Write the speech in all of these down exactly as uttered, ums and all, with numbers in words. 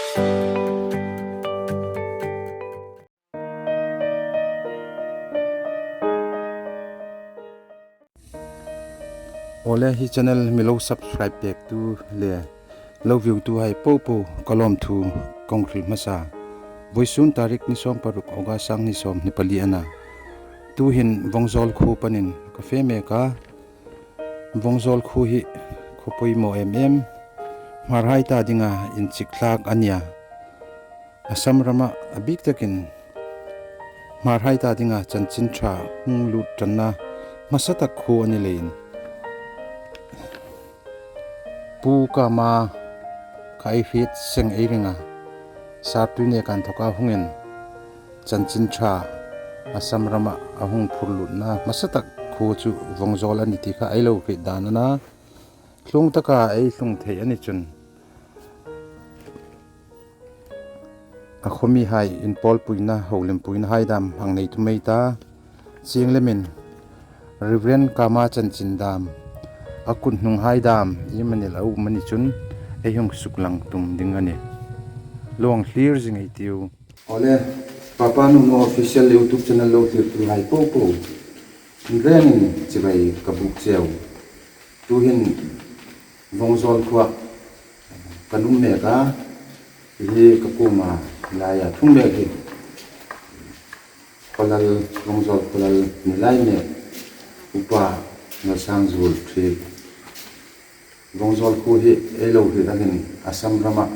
Awle, hi channel mi lo subscribe pektu le lo viewtuhai popo ka lawmthu kong hril hmasa. Voisun tarik ni sawm paruk August sang ni sawm hni pali a na. Tuhin Vawngzawl khuo panin ka fe mek a. Vawngzawl khuo hi khuo poimaw em em. Hmarhai ta dinga inchik thlak a nia. Assam rama a bik takin hmarhai ta dinga chanchin ṭha hung lut ṭanna hmasa tak khuo a ni leiin, Pu Kama kha ei hriet seng ei ring a, Sartui neka inthoka hungin chanchin ṭha Assam rama a hung phur lutna hmasa tak khuo chu Vawngzawl a ni ti kha ei lo hriet dan a na. Tlung taka ei tlung thei a ni chun, a khuo mihai inpawlpuina, holimpuina hai dam hang nei tum ei ta. Chieng lemin Reverend Kama chanchin dam, a kut hnung hai dam, iemani lo um a ni chun ei hung suklang tum ding a nih. Lawng thlir zing ei tiu. Awle, Papa Nunu Official YouTube channel lo thlirtuhai popo, inrengin chibai ka buk cheu. Tuhin Vawngzawl khuoa kan um mek a, hi ka kuoma laia thung mek hi Khawlal, Vawngzawl Khawlal ni lai mek, Upa Ngalsang Zuol Ṭhi. Vawngzawl khuo hi ei lo hriet a hin Assam rama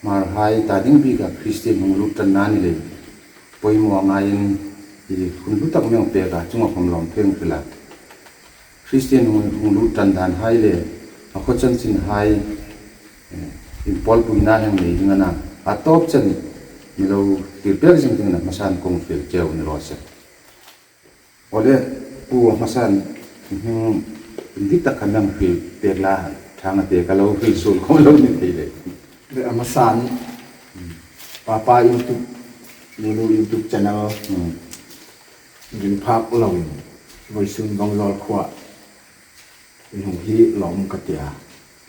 hmarhai ta ding bika Christian hung lut ṭanna ni lei poimaw ngaiin i hun hlu tak mi hang pek a, chunga khom lawmthu ei hril a. Christian hung, hung lut ṭan dan hai le a khuo chanchin hai, eh, inpawlpuina hang nei ding a na. A tawp chen mi lo tir pek zing dingin a hmasan kong fiel cheu ni raw se. Awle, Pu, a hmasan, hmm, indik tak kha mi hang hril pek la, ṭhang a te ka lo hril suol khom lo ni thei le. Le a hmasan, Papa YouTube, Nunu YouTube channel, hmm, ring phak loin, Voisun Vawngzawl khuoa, in hung hi lawm ka tia.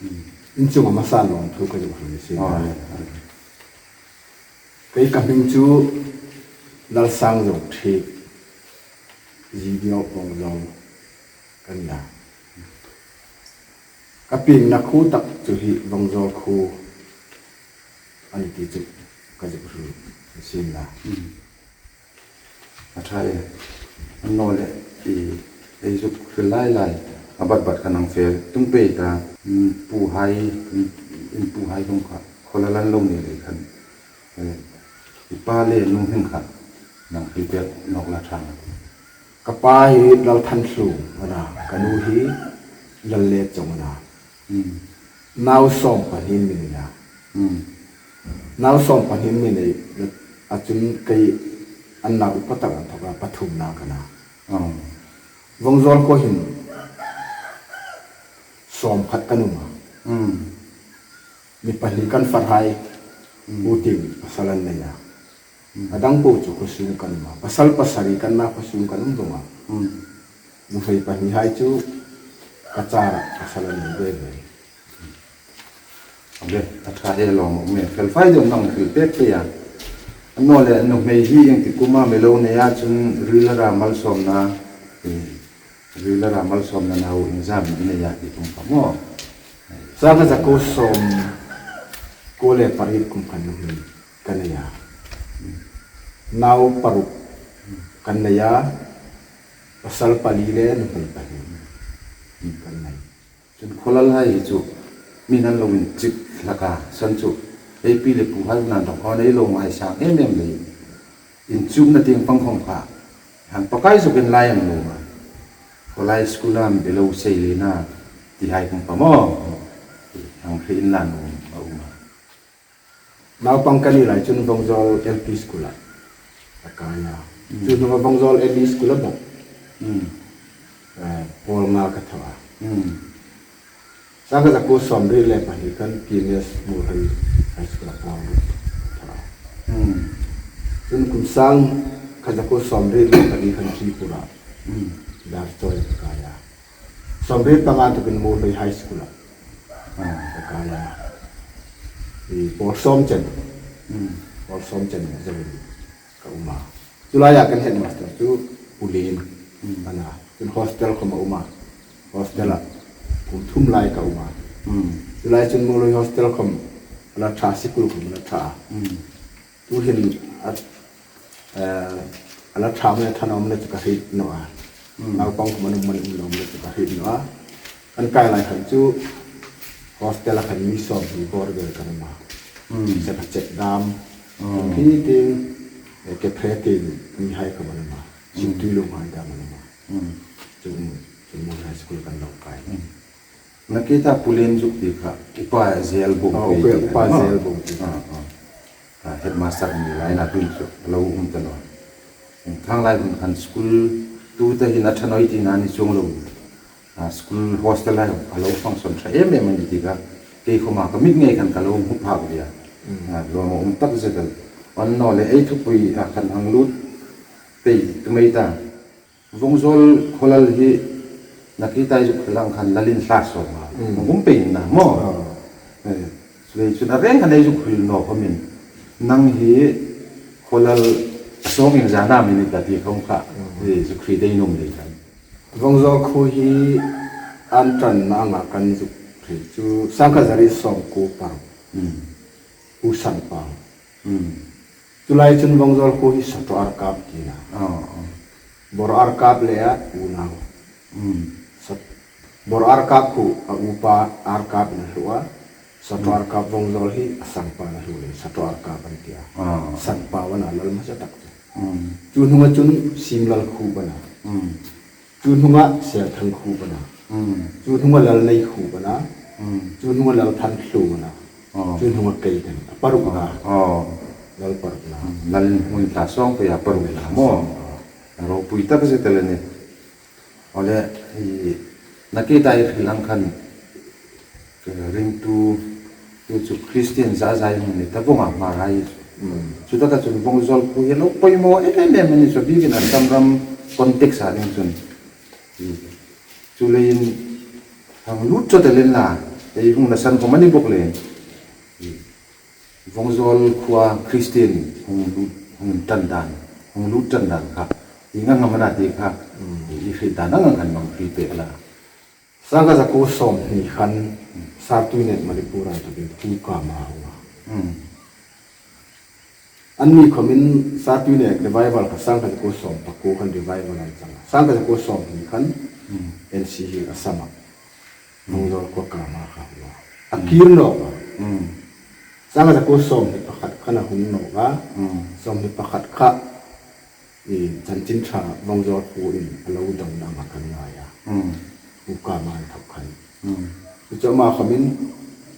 Hmm. In chunga hmasa lawmthu ka zuk hril si. Awle, awle. Kei ka hming chu Lalsang Zuol Ṭhi, Zidiau Vawngzawl ka nia. Ka piengna khuo tak chu hi Vawngzawl khuo a ni ti chu ka zuk hril sin la. Hmm. A ṭha e. Annawleh, i, ei zuk hril lai lai a bat bat khan hang fe tum pei ta. Hmm, Pu hai, hmm, in Pu hai khom kha Khawlal an lo ni lei khan, eh, i pa le nu hming kha nang hril pek nawk la ṭha. Ka pa hi Lalthanlung a na, ka nu hi Lalletchawng a na. Hmm. Nau sawm pahni mi nei a. Hmm. Nau sawm pahni mi nei a chun kei a nau upa tak inthoka pathumna ka na. Oh. Vawngzawl khuoa hin sawm khat kan um a. Hmm. Mi pahni kan farhai, hmm, Pu Ting pasal an nei a. Hmm. A dang po chu khuo sung kan um a. Pasal pasari kan na khuo sung kan um vong a. Hmm. Nuhmei pahni hai chu ka chara pasal an nei ve ve. Awle, a ṭha e, lawm a um e. Fel fai deuin nang hril pek pei a. Annawleh nuhmei hi ieng tik kuoma mi lo nei a chun rila ra malsawmna, eh, rila ra malsawmna nau iengzam i nei a ti kum kha maw? Sangkhat zakuo sawmkuo le pariet kum khan nuhmei ka nei a. Nau paruk kan nei a, pasal pali le nuhmei pahni kan nei. Chun Khawlal hai hi chu mi'n an lo inchik hlak a, san chu ei pi le pu hai una'n rawng hawn ei lo ngaisang em em lei. Inchukna tieng pang khom kha hang pakai zuk inlai an nuom a. Khawlai school-a mi lo sei lien a ti hai kum kha maw, hang hre inla nuom a um a. Naupang ka ni lai chun Vawngzawl L P School-a ka kai a. Mm. Chu hnunga Vawngzawl M E School-a bawk, mm, eh, pawl nga ka thaw a. Mm. Sangkhat zakuo sawmriet le pahni khan P M S Muolhoi High School-a pawl nga ka thaw a. Mm. Chun kum sangkhat zakuo sawmriet le pali khan Tripura, mm, Darchawia ka kai a. Sawmriet panga tukin Muolhoi High School-a, ah, ka kai a. I pawl sawm chen Hmm. Hall sawm chen zo ka um a. Chu laia kan headmaster chu Pu Lien a na. Chun hostel khawm a um a. Hostel-a kum thum lai ka um a. Hmm. Chu lai chun Muolhoi hostel khawm a la ṭha, sikul khawm a la ṭha. Hmm. Tuhin a, eh, a la ṭha mani, a ṭhanawm le chu ka hriet naw a. Hmm. Naupang khawm an um mani, umnawm le chu ka hriet naw a. Kan kai lai khan chu hostel-a khan mi sawmhni bawr vel kan um a. Hmm. Sakha chep dam. Hmm. Kan hriet ding, eh, ke phre ding mihai khawm an um a. Hmm. Sintui lunghai dam an um a. Hmm. Chun, chun Muolhoi High School kan lo kai. Hmm. Nakie ta Pu Lien zuk ti kha, upa zel bawm. Ah, upa, upa zel bawm ti kha. Ah, ah. Ah, headmaster ni lai na tuhin chu a lo um ta naw. Thang lai hun khan school tu ta hin a ṭha naw ti na ni chuong lo. Ah, school hostel lai a lo function ṭha em em a ni ti kha. Kei khawma ka mit ngei khan ka lo hmu phak ve a. Mm. Ah, lawm a um tak zet a. Annawleh ei thupui a khan hang lut pei tum ei ta. Vawngzawl khualal hi nakie ta ei zuk hril ang khan lalin hla sawm a. Mm. Hung um pei na maw. Ah. Eh, chuleiin chun a reng khan ei zuk hril naw khawmin, nang hi khualal a sawng iengzat am i ni ta ti khawm kha, mm, eh, zuk hril ding nuom dei khan. Vawngzawl khuo hi an ṭanna anga kan zuk hril chu sangkhat zariet sawmkuo paruk. Mm. U Sanpang. Mm. Chu lai chun Vawngzawl khuo hi Saṭaw Arkap ti a na. Oh, oh. Bawr Arkap le a unau. Mm. Sat-, Bawr Arkap khu a upa Arkap-in a hluo a. Saṭaw, mm, Arkap Vawngzawl hi a sangpa'n a hluo leiin Saṭaw Arkap an ti a. Ah. Sanpau a na, lal hmasa tak chu. Mm. Chu hnunga chun Simlal khuo a na. Mm. Chu hnunga Selthang khuo a na. Mm. Chu hnunga Lalnei khuo a na. Mm. Chu hnunga Lalthanhluo a na. Oh. Chu hnunga kei ka nih. A paruk a na. Oh. Lal paruk a na. Mm. Lal hung hla sawng pei a paruk a na maw. A ropui tak zet el a nih. Awle, i, nakie ta ei hril ang khan, eh, ringtu, tu chu Christian za za ei hung ni ta vawng a, Hmarhai. Mm. Chutaka chun Vawngzawl khuo hi lo poimaw em em a ni chu, a bikin Assam ram context-a ding chun. I, chuleiin hang lut chawt el inla, ei hung nasan khawm a ni bawk leiin. I, Vawngzawl khuoa Christian hung lut, hung ṭan dan, hung lut ṭan dan kha ieng ang am a na ti kha, mm, i hriet dan ang ang khan hang hril pek la. Sangkhat zakuo sawmhni khan, mm, Sartuinek Manipur-a inthawkin Pu Kama a hung a. Mm. Anni khawmin Sartuinek revival kha sangkhat zakuo sawmpakuo khan revival an chang a. Sangkhat zakuo sawmhni khan, mm, N C Hill Assam-a. Vawngzawl khuoa Kama kha a hung a. A kir nawk a. Mm. Sangkhat zakuo sawmhni pakhat khan a hung nawk a. Mm. Sawmhni pakhat kha, i, chanchin ṭha Vawngzawl khuoin a lo dawngna anga kan ngai a. Mm. Pu Kama inthawk khan. Mm. Chu chu ama khawmin,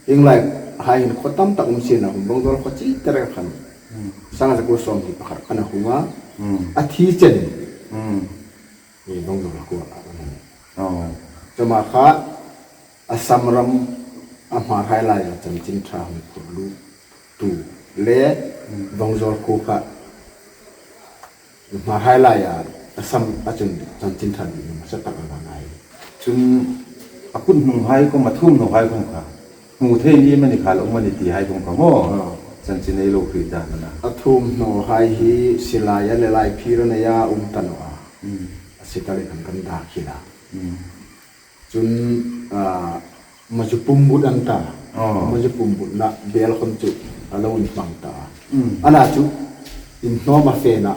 ieng lai hai hin khuo tam tak um sien a, Vawngzawl khuo chite reng khan. Mm. Sangkhat zakuo sawmhni pakhat khan a hung a. Mm. A thi chenin. Mm. I, Vawngzawl khuoa a hung. Oh. Chu ama kha Assam ram a Hmarhai laia chanchin ṭha hung phur luttu le, mm, Vawngzawl khuo kha Hmarhai laia Assam-a chun chanchin ṭha dikna hmasa tak a la ngai. Chun a kut hnunghai khawm, a thuomhnawhai khawm kha hmu thei ni mani kha lo mani tihai khawm kha maw. Ah. Chanchin ei lo hriet dan a na. A thuomhnawhai hi Silai-a le Laiphir-a neia um ta naw a. Mm. A sita le kan kan dak hi la. Mm. Chun, ah, Mazu Pumbut an ta. Oh. Mazu Pumbutna bel khawm chu a lo inhmang ta a. Mm. A na chu inhnawm a fena,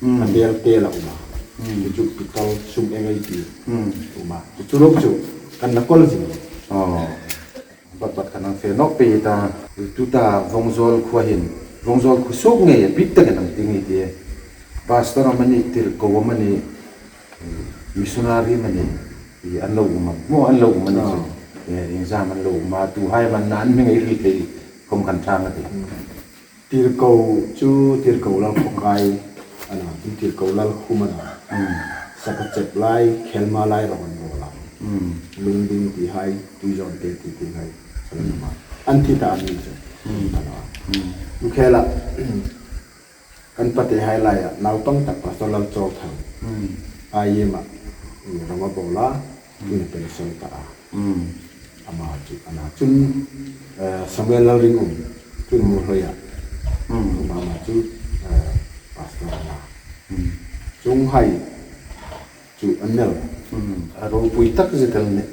mm, a bel te la um a. Mm. Chu chu pitol sum eng ei ti, mm, um a. Chu chu ruok chu kan la kawl zing. Oh. Bat bat kan hang fe nawk pei ta, tuta Vawngzawl khuoa hin, Vawngzawl khuo suok ngei a bik takin an ti ngei ti. Pastor amanih, tirko amanih, missionary amanih, i an lo um am, maw an lo um a ni chu. Ah. Eh, iengzam an lo um a, tuhai am an na an hming ei hril thei khawm kan ṭhang a tih. Mm. Tirko chu Tirko Lal Khawkai a na, chu Tirko Lal Khum a na. Mm. Sakachep lai, Khelma lai rawh an bawl a. Mm. Lungding tihai, Tuizawnte ti tihai, Salonama. An thi ta an ni chu. Mm. A na. Mm. Chu khela, kan patehai laia naupang tak Pastor Lalchawlthang. Mm. I M-a, mm, ram a bawl a, mm, tuhin a pension ta a. Mm. Ama chu, a na chun, eh, Samuel Lalringum, chun Muolhoia. Hmm. Ama chu, eh, pastor a na. Hmm. Chuonghai chu an nel. Hmm. A ropui tak zet el ni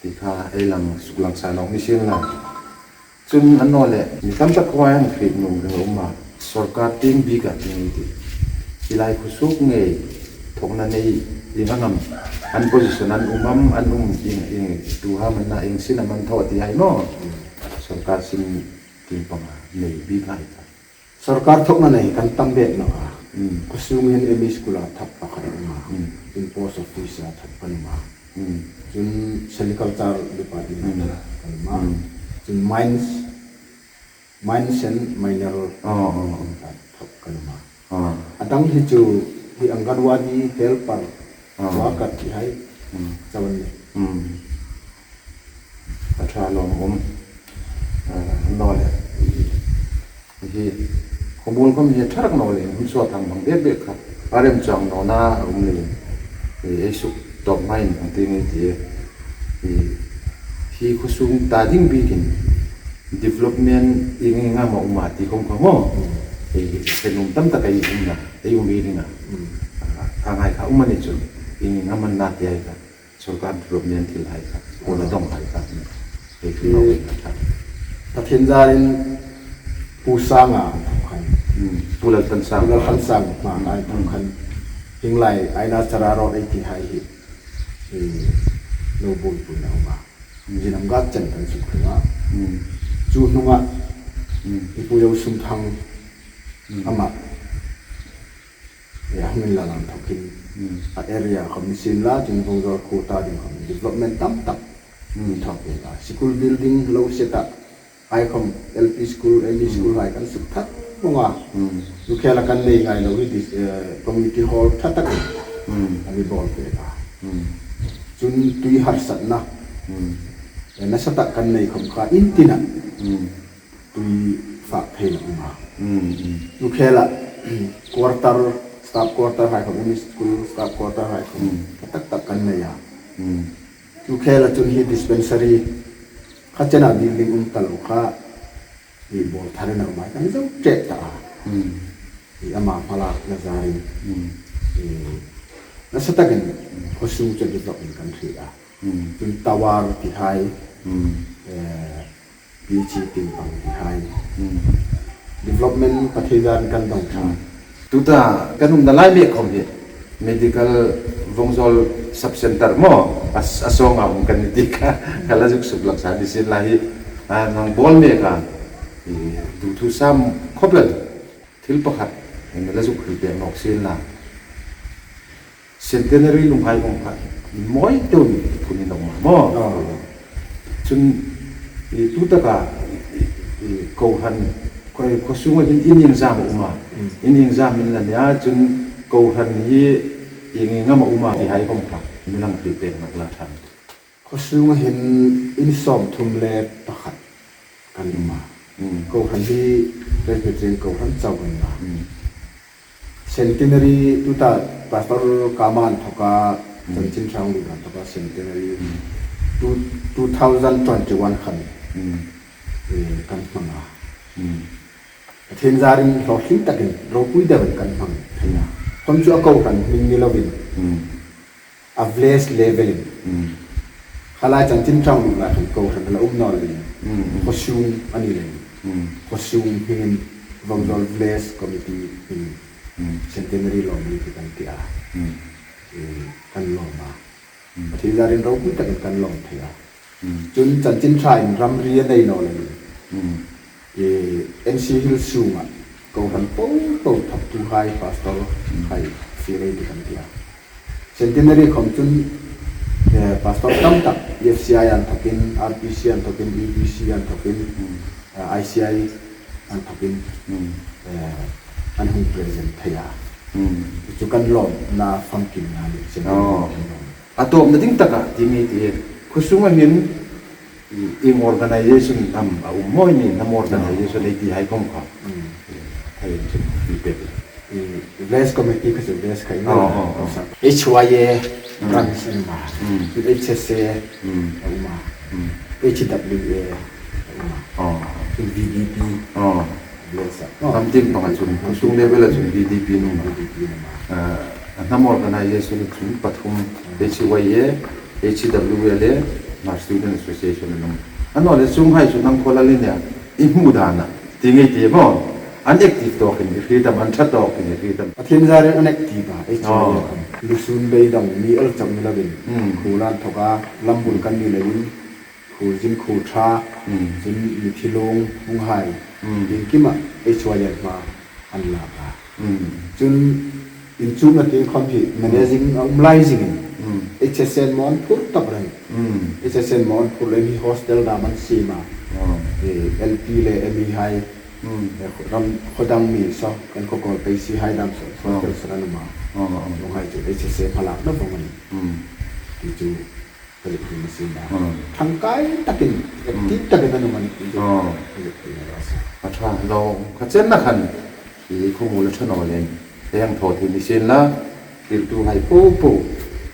ti kha ei lang suklang sa nawk ni sien la. Chun annawleh mi tam tak khawm an hriet nuom ring a um a. Sawrkar tieng bik a ti ngei ti. Hi lai khuo suok ngei thawkna nei ding ang am. An position an um am, an um ding, ding tu ham an na, ieng sin am an thaw ti hai maw. Sawrkar sin tieng panga nei bik hai ta. Sawrkar thawkna nei kan tam bek naw a. Mm. Khuo sung hin M E school a thap pakhat a um a. Mm. Chun post office a thap kan um a. Mm. Chun sericulture department a thap kan um a. Mm. Chun mines, mines and mineral a thap kan um a. Ah. A dang hi chu hi Anganwadi helper, ah, worker ti hai. Mm. Chauh an nih. Mm. A ṭha lawm um. Ah, annawleh. Hi, khuo bul khawm hi ṭha rak naw leiin, hun suo thang bang bek bek kha. A remchang nawna a um leiin. Hi, ei suk tawp hmain, ang ti ngei ti. Hi, hi khuo sung ta ding bikin development ieng ieng am a um a ti khawm kha maw. Mm. Hi, hi, hi nuom tam tak ei um na, ei um ei ring a. Mm. Ah, a ngai kha um a ni chu. Ieng ieng am a na ti hai kha. Sawrkar development thil hai kha, khuo la dawng hai kha, hei khuo la dawng hai kha. Pathien zarin Pu Sanga an thawk khan. Hmm. Pu Lalthansang. Pu Lalthansang hma an thawk khan. Hieng lai Aina Chara Road ei ti hai hi. Eh, lo buoipuina a um a. Hmm. Zinam gak chen kan suk thung a. Hmm. Chu hnunga. Hmm. Hi Pu Zosumthang. Hmm. Ama. Eh, a hung inla lang thawkin, hmm, a area khawm ni sien la, chun Vawngzawl khuo ta ding khawm development tam tak, hmm, mi thawk ve a. School building lo set a, ai khawm L P school, M E school hai kan suk thak vawng a. Hmm. Chu khela kan nei ngai lo hi, eh, community hall ṭha tak, hmm, a mi bawl ve a. Hmm. Chun tui harsatna, hmm, eh, nasa tak kan nei khawm kha in tina. Hmm. Tui fak theina um a. Mm, mm. Chu khela, quarter, staff quarter hai khawm, M E school staff quarter hai khawm, mm, ṭha tak tak kan nei a. Mm. Chu khela chun hi dispensary kha chena building um ta lo kha, hi bawl tharna um a, kan zo ṭep ta a. Mm. Hi ama hmalakna zarin. Mm. Hi nasa takin khuo sung chu development kan hriet a. Mm. Chun tower ti hai, mm, eh, P H E tieng pang ti hai. Hmm. Development Pathien zarin kan dawng ṭha. Hmm. Tuta kan umna lai mek khawm hi medical Vawngzawl sub center maw? A, a sawng a um kan ni ti kha, ka la zuk suklang sa ni sien la hi. A, nang bawl mek a. I, tu thu sam khawp el. Thil pakhat, in la zuk hril pek nawk sien la. Centenary lunghai khawm kha, mawi deuin phun in awm a maw. Ah. Chun, i, tu taka, i, i, i, kohran, khaw, khaw sunga hin in iengzam a um a. Mm. In iengzam in la nia, chun kohran hi ieng ieng am a um a, ti hai khawm kha, mi lang hril pek nawk la ṭha. Khaw sunga hin in sawmthum le pakhat kan um a. Mm. Kohran hi Presbyterian kohran chau kan um a. Mm. Centenary tuta Pastor Kama an thawka, mm, Chanchin Ṭha hung lut an thawka Centenary, mm, two, two thousand twenty-one khan, mm, eh, kan hmang a. Mm. Pathien zarin hlawtling takin ropui deuin kan hmang thei a. Khawm chu a kohran hming ni lovin. Mm. A village level-in. Mm. Kha lai Chanchin Ṭha hung lut lai khan kohran la um naw leiin. Mm, mm. Khaw sung a ni leiin. Mm. Khaw sung hmingin Vawngzawl Village Committee hmingin. Mm. Centenary lawm ni ti kan ti a. Mm. Eh, kan lawm a. Mm. Pathien zarin ropui takin kan lawm thei a. Mm. Chun Chanchin Ṭha in ramri a nei naw leiin. Mm. Eh, N C Hills sunga kohran po po thawktuhai, pastor, mm, hai fiel ei ti kan ti a. Centenary khawm chun, eh, pastor tam tak, E F C I an thawkin, R P C an thawkin, E B C an thawkin, mm, eh, I C I an thawkin, mm, eh, an hung present thei a. Mm. Chu kan lawmna famkimna ni, Centenary, oh, kan lawm. A tawpna ding taka ti mi ti, khaw sunga hin i, ieng organization am a um maw ni, hnam organization ei ti hai khawm kha. Mm. Thei chu mi pek. I, village committee kha chu village kha i, oh, oh, oh. H Y A, mm, branch a um a. Mm. H S A, mm, a um a. Mm. H W A a um a. Oh. V D P. Oh. Yes, sir. Hnam tieng panga chun, khawsung level-a chun V D P an um a. V D P an um a. Ah, a hnam organization chun pathum, H Y A, H W L A, Hmar Student Association an um. Annawleh chuonghai chu nang khawlal in a, i hmu dan a, ti ngei ti maw. An active tawkin i hriet am, an ṭha tawkin i hriet am. Pathien zarin an active a, H Y A. Oh. Lusun beidong mi el chang ni lovin. Hmm. Khuolan thoka, lambul kan ni lovin. Khuo zin khuo ṭha, Hmm. zin mithi lung, hung hai. Hmm. Iengkima H Y A hma an lak a. Hmm. Chun inchukna tieng khawm hi managing a um lai zingin. Hmm. H S A-in maw an phur tak reng. Hmm. H S A-in maw an phur reng hi hostel dam an siem a. Oh. Eh, L P le M E hai. Hmm. Eh, ram khaw dang mi saw, kan khaw kawl pei si hai dam saw, Oh. hostel saw an um a. Oh, oh. Chuonghai chu H S A hmalakna vawng a nih. Hmm. Ti chu Project team a sin la. Hmm. Ṭhangkai takin, Hmm. active takin an um a nih. Oh. Project team a la sa. A ṭha, lo, kha chenna khan, i khawmuol a ṭha naw leiin, hei hang thaw thei ni sien la, tirtuhai popo,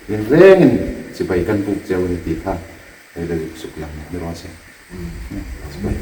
in rengin, chibai kan buk cheu a nih ti kha, hei lo suklang ni raw se. Hmm. Chibai.